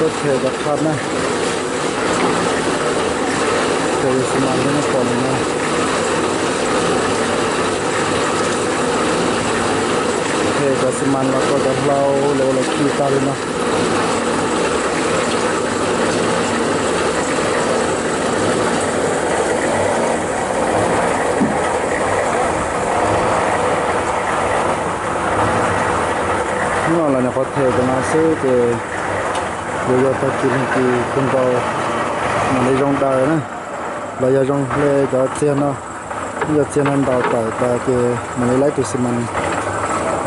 Tuaj them cov qha na, them xi mas li nej pom no na. Them cov xi mas los rau cov hlau lawv ua los khi tag li no. Hnub no los nyuam qhuav them cov no xwb ces yuav yog tag kis leej twg kawg nkaus mam li zoo daws na, los yog zoo hle cov txiag no. Yog txiag no ntaus tawm tas ces mam li laib tus xi mas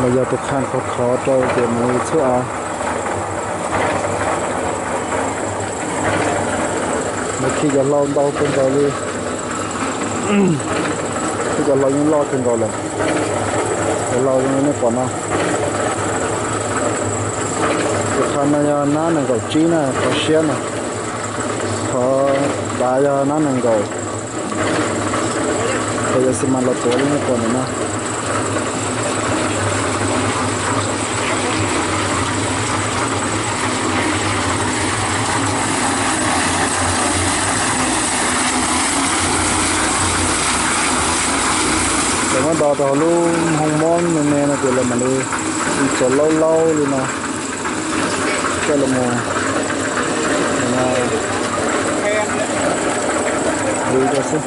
los yog tus qha khov khov rau ces mam li txhub av. Lawv khi cov hlau ntau kawg nkaus li. Khi cov hlau yeej loj kawg nkaus lawm. Cov hlau zoo li nej pom no. Tus qha no yog nab nees nkaum tsib na, qhov siab na. Qhov dav yog nab nees nkaum. Ces yog xi mas los tuav li nej pom ntawm no. Lawv muab do rau hauv lub hoo mob me me no ces lawv mam li txuas laub laub li no coj los mus hliv rau xwb.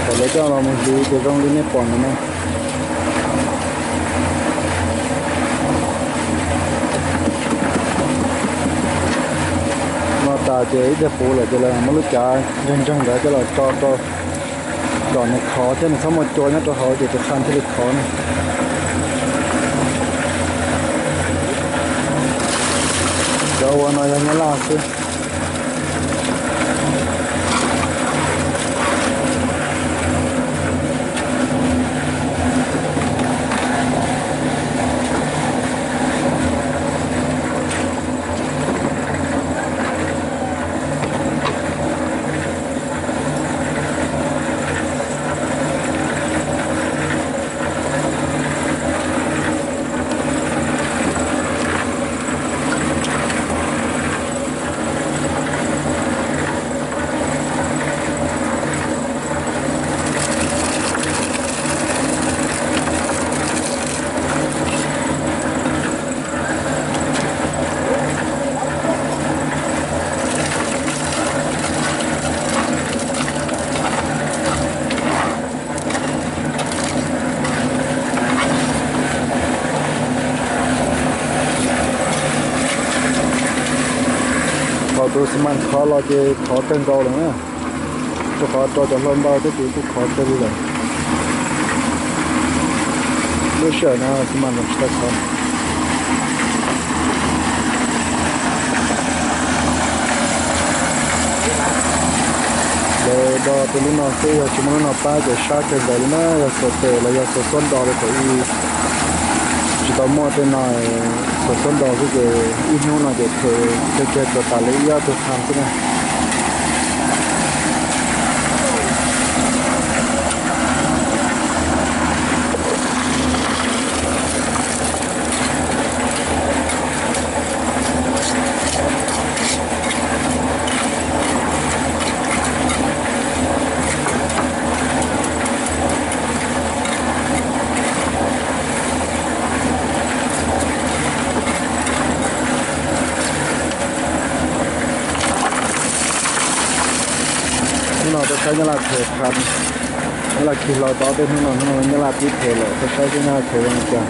Thaum lawv coj los mus hliv ces zoo li nej pom ntawm no. No tas ces ib pliag puv lawm ces lawv muab lub cav ntseeg ntseeg ntawd coj los tso rau kom nws khov thiab nws txhob muaj cua nyob rau hauv ces tus qha thiaj li khov na. Cov ua no yog Nyab Laj xwb. Thaum tus xi mas khov los ces khov kawg nkaus lawm na, rau qhov rau cov hlau ntau thiab ces kuj khov kawg li lawm. Lub sij hawm no xi mas los tsis tau khov. Lawv do tus lub no xwb, yog tsis muaj lub no pab ces sab kawg nkaus li na, yog xuas tes los yog xuas xuab nto li thaum ub. Tsis tau muaj tej no, xuas xuab nto xwb ces ib hnub no ces them kiag kiag tsuas tas li ib ob tug qha xwb na. Hnub no tuaj saib Nyab Laj them qha, Nyab Laj khi hlau tau ob peb hnub no, hnub no Nyab Laj pib them lawm, tuaj saib seb Nyab Laj them zoo li cas.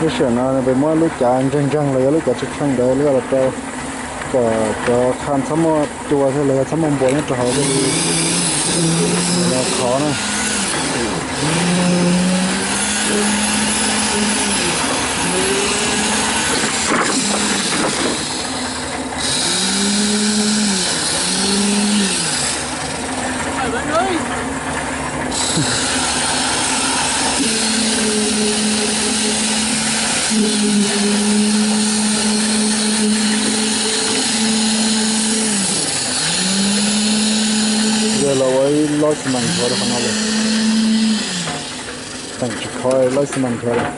Lub sij hawm no peb muab lub cav ntseeg ntseeg los yog lub cav tshee tshee ntawd los rau kom cov qha txhob muaj cua thiab los yog txhob muaj npua nyob rau hauv thiaj li khov na. Yog los ua ib lub xi mas nthuav rau qhov no lawm. Teem tsis khov lub xi mas nthuav lawm.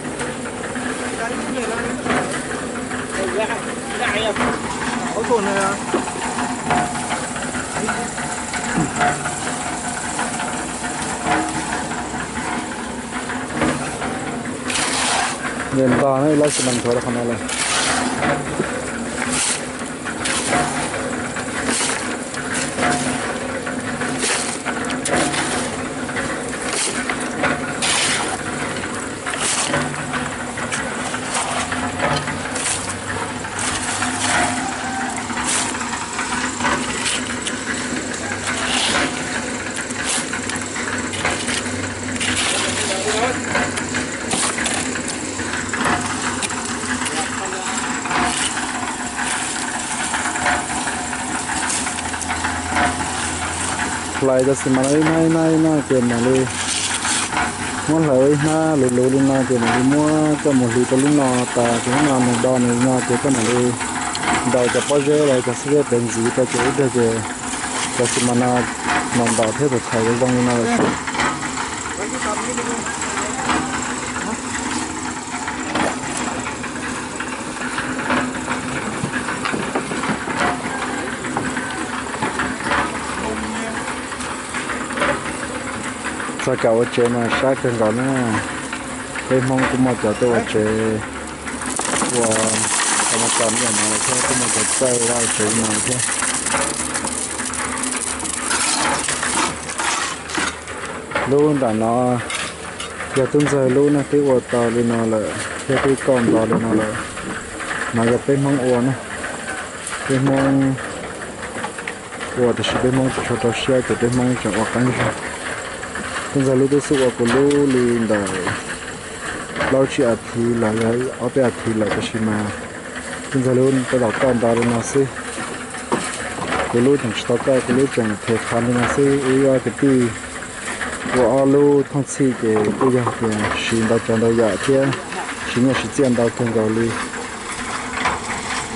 Yog ntog na, ib lub xi mas nthuav rau qhov no lawm. Hlais cov xi mas no ib hnab ib hnab ib hnab ces mam li muab hlais ua ib hnab luv luv li no ces mam li muab coj mus hliv rau lub no tas ces lub no nws do nws li no ces koj mam li ntaus cov pob zeb los cov xib zeb pes ntxiv rau ces ib pliag ces cov xi mas no mam ntaus thiab txhais zoo li no lawm xwb. Txog kam ua tsev mas sab kawg nkaus na. Peb Hmoob kuj muaj cov tuaj ua tsev, ua, cov no cov nyiaj no thiab kuj muaj cov txawj ua tsev no thiab. Lub nram no yog tub ntxawg lub na, twb ua tau li no lawm thiab twb kauj nto li no lawm. No yog peb Hmoob ua na, peb Hmoob ua tiam sis peb Hmoob tsis tshua rau siab ces peb Hmoob tseem ua qeeb zog. Tub ntxawg lub twb xub ua kuv lub li ntawm plaub tsib as thiv los yog ob peb as thiv lawm tab sis mas tub ntxawg lub tab tom kauj nto li no xwb. Kuv lub tseem tsis tau kauj, kuv lub tseem them qha li no xwb. Wb ob kwv tij ua ob lub thooj txhij ces kuj yog tias siv ntau tsav ntau yam thiab siv nyiaj siv txiaj ntau kawg nkaus li.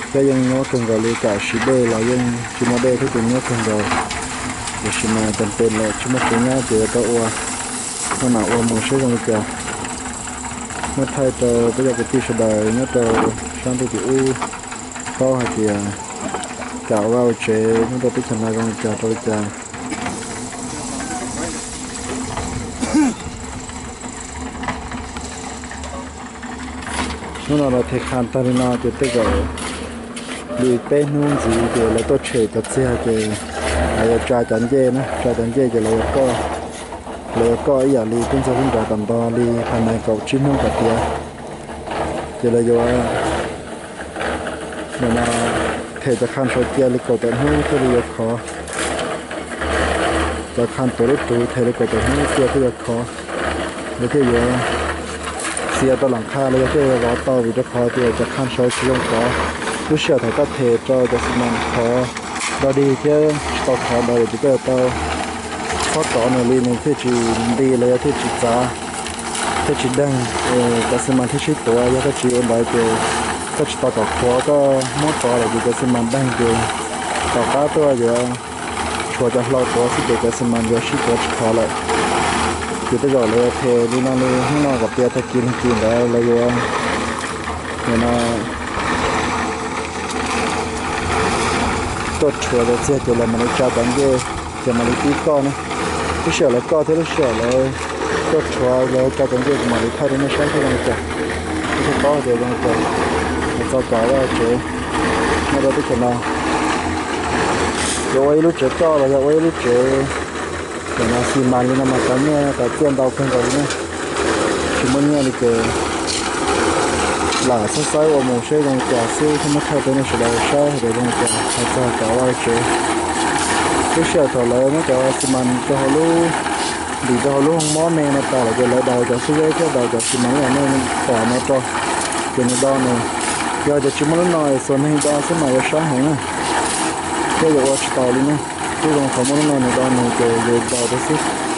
Thiab yeej nyuaj kawg nkaus li, kam siv dej los yeej tsis muaj dej thiab ces nyuaj kawg nkaus. Tiam sis mas cam pes lawm tsis muaj tsev nyob ces yuav tau ua, ua mam ua mus seb zoo li cas. Muab thaij rau peb cov kwv tij sawv daws nyob rau sab ntuj tim ub paub hais tias kam ua vaj ua tsev nyob rau teb chaws no zoo li cas rau li cas. Hnub no lawv them qha tag li no ces tej zaum li peb hnub ntxiv ces lawv tuaj tshem cov txiag ces lawv yuav tsa cov ncej na, tsa cov ncej ces lawv yuav kauj, lawv yuav kauj ib yam li tub ntxawg lub nrad tom ntej li hais nees nkaum tsib hnub tom tiav. Ces lawv yuav, nim no them cov qha saud cia li kaum tawm hnub thiaj li yuav khov. Cov qha tuav lub ruv them li kaum tawm hnub cia thiaj yuav khov. Lawv thiaj yuav txiav tau lam qha los yog thiaj yuav vov tau vim rau qhov tias cov qha saud tsis zoo khov. Lub sij hawm thaum koj them rau cov xi mas khov dog dig thiab tsis tau khov ntawd lawm ces koj yuav tau txhob kov nws li nws thiaj tsis nti los yog thiaj tsis txav, thiaj tsis deeg, cov xi mas thiaj sib tuav. Yog koj tsis ua ntawd ces koj tsis tau kom qhuav, koj muab kov lawm ces cov xi mas deeg ces tom qab tuaj yuav tshuav cov hlau tuav xwb ces cov xi mas yuav sib tuav tsis khov lawm. Ces tej zaum lawv yuav them li no li hnub no kom tiav tag kis leej kis ntawd lawv yuav, nim no tuaj rhuav cov txiag ces lawv mam li tsa cov ncej ces mam li pib kauj na. Lub sij hawm lawv kauj thiab lub sij hawm lawv tuaj rhuav lawv tsa cov ncej kuv mam li thaij rau nej saib thiab zoo li cas, nej thiaj paub hais tias zoo li cas. Lawv txo kom vaj tsev nyob rau teb chaws no, yuav ua ib lub tsev kauj los yog ua ib lub tsev nim no xi mas li no mas tau nyiaj tau txiaj ntau kawg nkaus li na. Tsis muaj nyiaj li ces Lam xav xaiv ua mus seb zoo li cas xwb thiab muab thaij rau nej sawv daws saib hais tias zoo li cas. Hais txog cov vaj tsev, lub sij hawm thaum lawv muab cov xi mas rau hauv lub, ntim rau hauv lub hoo mob me no tas lawm ces lawv daus cov xub zeb thiab daus cov xi mas uas nej pom no rau, ces nws do nws. Yog tias tsis muaj lub no es xuas neeg do xwb mas yuav sab heev na. Thiab yuav ua tsis tau li na. Twb zoo qhov muaj lub no nws do nws ces yus daus rau xwb.